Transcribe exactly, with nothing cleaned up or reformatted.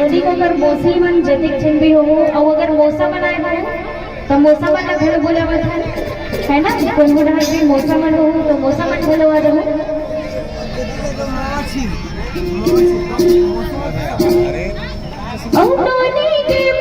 जल्दी को अगर मौसी मन जतिक झन भी हो, अउ अगर मौसा मन आए हो, त मौसा मन ला घलो बुलावत हन, है ना? कोन कोन हर भी मौसा मन हो, त मौसा मन घलो आ जाओ। अउ टोनी के